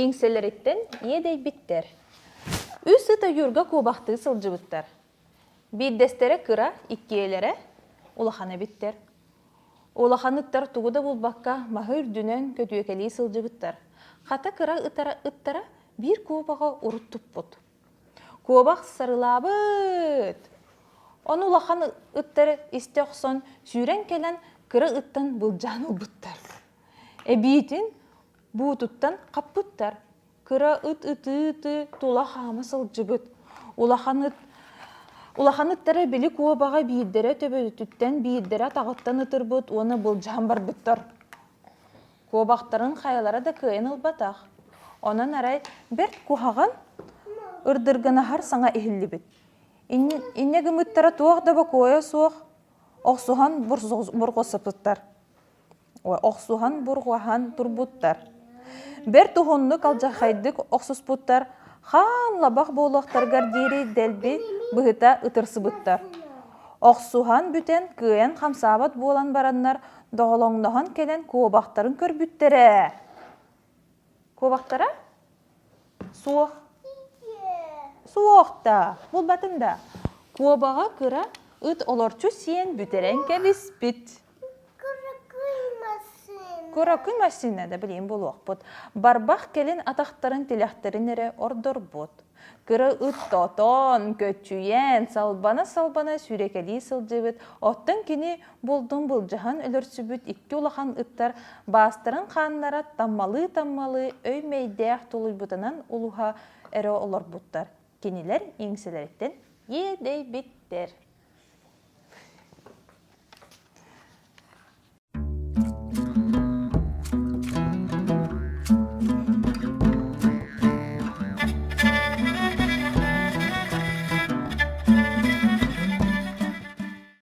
Иҥсэлэриттэн иэдэйбиттэр. Үс ыт ойуурга куобахтыы сылдьыбыттар. Биирдэстэрэ кыра, иккиэлэрэ улахан эбиттэр. Улахан ыттар тугу да булбакка маһы үрдүнэн көтүөкэлии сылдьыбыттар. Хата кыра ыттара, ыттара биир куобаҕы урут туппут. Куобах сарылаабыт! Ону улахан ыттары истэ охсон сүүрэн кэлэн кыра ыттан былдьаан ылбыттар. Эбиитин буутуттан хаппыттар. Кыра ыт ытыы-ытыы тула хаама сылдьыбыт. Улахан ыт Улахан ыттара били куобаҕы биирдэрэ төбөтүттэн, биирдэрэ атаҕыттан ытырбыт уонна былдьаһан барбыттар. Куобахтарын хайалара да кыайан ылбатах. Онон арай бэрт куһаҕан ырдыргынаһар саҥа иһиллибит. Инньэ гыммыттара туох да бокуойа суох охсуһан бурҕасыппыттар. Охсуһан бурҕаһан турбуттар. Бэрт уһуннук алдьархайдык охсуспуттар, хаан лабах буолуохтарыгар диэри дэлби быһыта ытырсыбыттар. Охсуһан бүтэн кыайан хамсаабат буолан бараннар доҕолоҥноһон кэлэн куобахтарын көрбүттэрэ. Куобахтара? Суох. Суох да, булбатын да. Куобаҕа кыра ыт олорчу сиэн бүтэрэн кэбиспит. Кыракый массыына. Кыракый массыына да билигин булуохпут. Барбах кэлин атахтарын тилэхтэрин эрэ ордорбут. Кыра ыт тотон, көччүйэн, салбана-салбана сүүрэкэлии сылдьыбыт, оттон кини булдун былдьаһан өлөрсүбүт икки улахан ыттар баастарын хааннара таммалыы-таммалыы өй-мэйдээх тулуйбутунан улуһа эрэ олорбуттар. Кинилэр иҥсэлэриттэн иэдэйбиттэр.